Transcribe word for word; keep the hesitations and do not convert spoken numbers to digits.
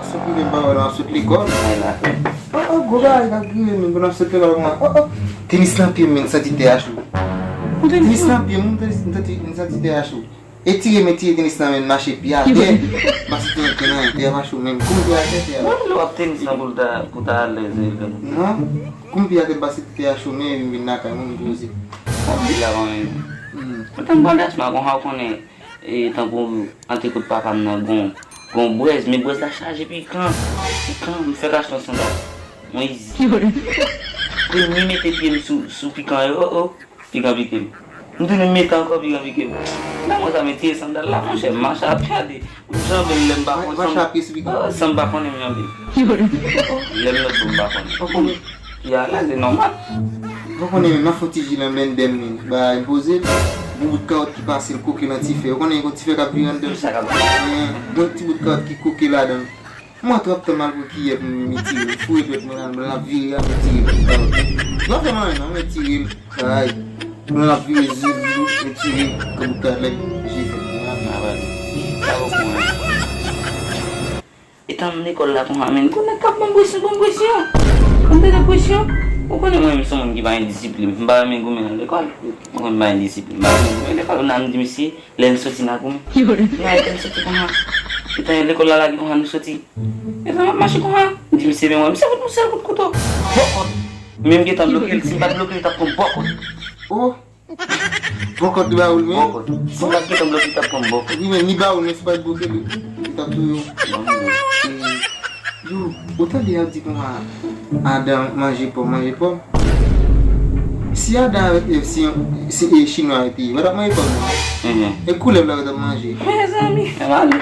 Sou prive m pa wè lè m ap sot lekòl. Ay la. Oh, oh, gwo bagay k ap rive m, menm pandan m sot lekòl kòman. Oh, oh. Tenis nan pye m, men m santi tè a cho. Tenis nan pye m, m santi, m santi tè a cho. Etire m, etire tenis nan men m, mache pye atè. M pa santi ankenn anyen, tè a pa cho menm. Kou m pye atè, tè a. Mwen lè w ap tenis nan pou l ta, pou ta alèz, e, non, kou m pye atè, m pa santi tè a cho menm, epi m vin lakay mwen, m poze. Sa vle di la, mwen menm. Mwen tankou Aldasma, konsa w konnen, e, tankou antre kot papa m nan, gon, gon brèz, men brèz la chaje pikan, pikan, m fèk achte yon sandal, yon Yeezy. Premye mete pye m sou, sou pikan yo, oh, oh. Pikan pike m. M tounen mete ankò, pikan pike m. Nan mwen sa mete sandal la, monchè, m mache ap gade. M janbe l lè m pa konn. Mache ap pye sou pikan. Oh, san m pa konnen m janbe. Lè m lòt bò m pa konnen. Ou konnen. Ya la, se nòmal. Ou konnen, menm nan fon ti ji nan blenndè m, men. Ba, m poze l. Gon bout kawòt ki pase l koke nan ti fè. Ou konnen, gon ti fè k ap vire anndan l. Sa k ap vire. Gon ti bout kawòt ki koke ladan l. Mwen twòp tan m al pran kiyè pou m etire l. M foure dwèt mwen nan, l ap vire a, m etire l. Yo fè m anyen non, m etire l. Ay. Mwen ap vire zizou, m etire l. Kòm talè, je fè m. Sa w konnen. Etan m lekòl la konsa, men gon nèg k ap ban m presyon, ban m presyon. Ban m tande presyon. Ou konnen mwen menm se yon moun ki pa gen disiplin. M pa renmen goumen nan lekòl. Ou konnen m pa gen disiplin. M pa renmen goumen lekòl. Ou nan m di misye, lè n soti n a goumen. N a lè n soti konsa. Etan lekòl la lage konsa nou soti. Etan m ap mache konsa. M di misye men mwen, misye fout m yon sèl kout kouto. Bòkòt. Men m gentan bloke l, si m pa t bloke l, li t ap pran bòkòt. Oh! Bòkòt li ba ou l men. Bòkòt. Si m pa t gentan bloke l, li t ap pran bòkòt. Wi, men li ba ou l men si w pa t bloke l, li t ap touye w. Yo, ou tande y ap di konsa, Adan manje pòm, manje pòm. Si Adan avèk Èv se, se, e, chinwa yo te ye, yo t ap manje pòm nan. E koulèv la yo t ap manje. Mezanmi, fè m ale.